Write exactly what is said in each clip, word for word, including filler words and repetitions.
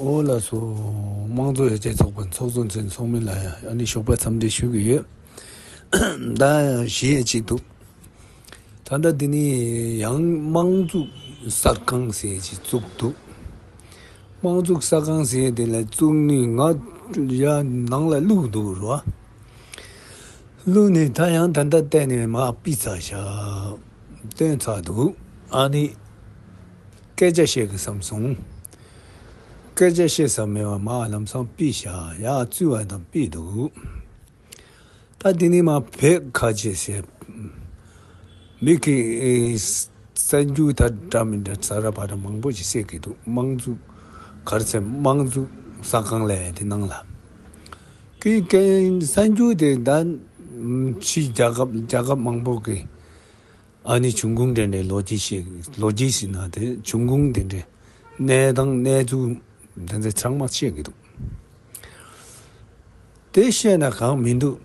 འོ་ལགས་སོ། དམངས་གཙོ་ཡར་རྒྱས་ཚོགས་པའི་ཚོགས་གཙོ་མཚན་ཚོགས་མི་ལ་ཡང་ཨ་ནི་ཞོགས་པ་འཚམས་འདྲི་ཞུ་གི་ཡོད། ད་ཞུ་ཡས་ཅིག་འདུག་ད་ལྟ་འདི་ནི་ཡང་དམངས་གཙོ་གསར་ཁང་ཟེར་ཅིག་བཙུགས་འདུག་དམངས་གཙོ་གསར་ཁང་ཟེར་དེ་ལ་བཙུགས་ནི་ང་ཡ་ནང་ལ་བླུགས་འདུག་རོ། བླུགས་ནས་ད་ཡང་ད་ལྟ་བལྟས་ནས་མར་ཕུད་ཚར་ཤག་བཏོན་ཚར་འདུག་ཨ་ནི་སྐད་ཆ་བཤད་གི་བསམ་སོང་། སྐད་ཆ་བཤད་ས་མེད་པ་མར་ལམ་སང་ཕུད་ཤག་ཡར་བཙུགས་པ་དང་ཕུད་འདུག་ད་འདི་ནི་མར་བོད་ཁ་ཆེ་ཟེར། མི་གི་ཨེ་གསར་འགྱུར་ད་འདྲ་མི་འདྲ་ཟ་ར་བ་ར་མང་པོ་ཞིག་བཤད་གི་འདུག་དམངས་གཙོ་ག་རེ་ཟེར། དམངས་གཙོ་གསར་ཁང་ལབ་ཡ་དེ་ནང་ལ། ཀི་ཀན་གསར་འགྱུར་དེ་ད་ཕྱི་རྒྱལ་ཁབ་རྒྱལ་ཁབ་མང་པོ་གི་ཨ་ནི་བྱུང་ཁུངས་དེ་འདྲའི་ལོ་རྒྱུས་ཤིག་ལོ་རྒྱུས་ཟེར་ན་དེ་བྱུང་ཁུངས་དེ་འདྲའི་གནས་སྟངས་གནས་ཚུལ་དེ་ཚོ་ཚང་མ་བཤད་གི་འདུག་དེ་བཤད་ན་གང་མི་འདུག་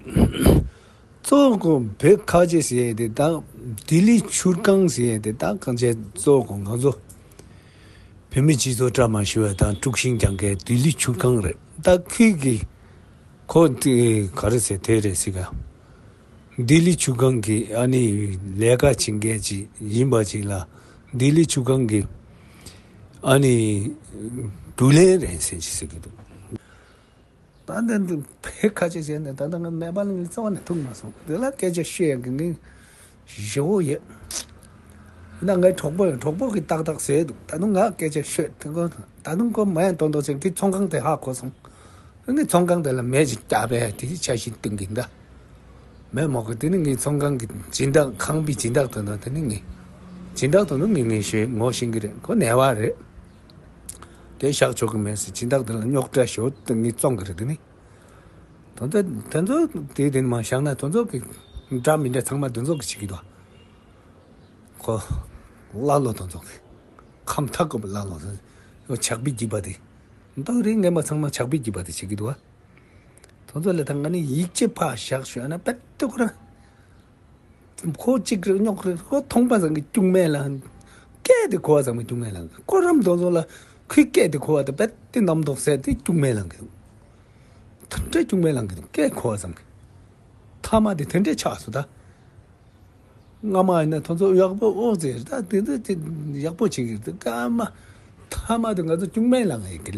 གཙོ་བོ་བོད་ཁ་ཆེ་ཟེར་ཡས་དེ་དང་ལྡི་ལི་ཆུ་སྒང་ཟེར་ཡས་དེ་དང་གང་བྱས་གཙོ་བོ་ང་ཚོ་བོད་མི་སྤྱི་ཚོགས་བཀྲ་མ་ཤིས་པ་དང་དཀྲུག་ཤིང་རྒྱག་མཁན་ལྡི་ལི་ཆུ་སྒང་རེད། ད་ཁྱེད་ཀྱིས་ཁོ་དེ་ག་རེ་ཟེར་དེ་རེད་ཟེར་ག་ལྡི་ལི་ཆུ་སྒང་གི་ཨ་ནི་ལས་ཀ་བྱེད་མཁན་ཅིག་ཡིན་པ་ཅིག་ལ་ལྡི་ལི་ཆུ་སྒང་གི་ཨ་ནི་བགྲོ་གླེང་རེད་ཟེར་ཅིག་ཟེར་གི་འདུག་ད་ལྟ་འདི་བོད་ཁ་ཆེ་བྱས་ནས་ད་ལྟ་ང་ནེ་པ་ལ་ངས་རྩ་བ་ནས་ཐུག་མ་སོང་། དེ་ལ་སྐད་ཆ་བཤད་ཡག་གི་ངས་ཞེ་བོ་ཡོད། ཡིན་ན་ངའི་གྲོགས་པོ་ཡང་གྲོགས་པོ་གིས་ཏག་ཏག་ཟེར་འདུག་ད་དུང་ང་སྐད་ཆ་ཤོད་དེ་ཀོ་ད་དུང་ཀོ་མ་ཡང་དོན་དོ་ཅན་གྱི་ཚོང་ཁང་དེ་ཧ་གོ་སོང་། ངས་ཚོང་ཁང་དེ་ལ་མེ་ཅིག་བརྒྱབ་པས་དེ་ཅི་ཆ་ཞིག་བཏིང་གིན་ད། མེ་མོག་གི་དེ་ནི་ངའི་ཚོང་ཁང་གི་སྦྱིན་བདག་ཁང་པའི་སྦྱིན་བདག་དོན་དོ་དེ་ནི་ངའི་སྦྱིན་བདག་དོན་དོ་ངས་ངས་ཤེས་ངོ་ཤེས་ཀྱི་རེད། ཁོ་ནེ་པ་རེད། དེ་བཞག་ཆོག་གི་མེད་ཟེར། སྦྱིན་བདག་དེ་ལ་རྙོག་དྲ་ཞོ་དེ་ངས་བཙོང་གི་རེད་དེ་ནི། དོན་དོ་དེ་ཚོ་དེ་དེ་ནི་མ་བཞག་ན་དོན་ཚོགས་ཀྱི་འདྲ་མི་འདྲ་ཚང་མ་དོན་ཚོགས་ཀྱི་བྱེད་ཀྱི་འདུག་ཁོ་ཀླ་ཀློ་དོན་ཚོགས་ཀྱི་ཁམས་ཐག་གོ་ཀླ་ཀློ་ཟེར་ཆག་པའི་སྒྱིད་པ་དེ་འདག་རིགས་ངན་པ་ཚང་མ་ཆག་པའི་སྒྱིད་པ་དེ་བྱེད་ཀྱི་འདུག་དོན་ཚོགས་ལ་ད་ང་ནི་ཡིག་ཆ་ཕར་བཞག་ཤོད་ན་པད་དེ་ཁོ་རང་ཁོ་གཅིག་རེ་རྙོག་རེ་ཁོ་མཐོང་པ་ཙམ་གྱི་སྐྱུག་མེད་ལ། སྐད་དེ་གོ་བ་ཙམ་གྱི་སྐྱུག་མེད་ལ། ཁོ་རང་དོན་ཚོགས་ལ་ཁོའི་སྐད་དེ་གོ་བ་དེ་པད་དེ་རྣམ་རྟོག་ཟེར་དེ་སྐྱུག་མེད་ལང་གི་འདུག་དེ་འདྲ་སྐྱུག་མེད་ལང་གི་འདུག་སྐད་གོ་བ་ཙམ་གྱི། ཐ་མ་དེ་དེ་འདྲས་ཆགས་སོང་ད། སྔ་མ་ཡིན་ན་དོན་ཚོགས་ཡག་པོ་ཨོ་ཟེར་ད་དེ་འདྲ་དེ་ཡག་པོ་བྱེད་ཀྱི་འདུག་སྐར་མ་ཐ་མ་དེ་ང་ཚོ་སྐྱུག་མེད་ལང་ཡིན་གི་ལས།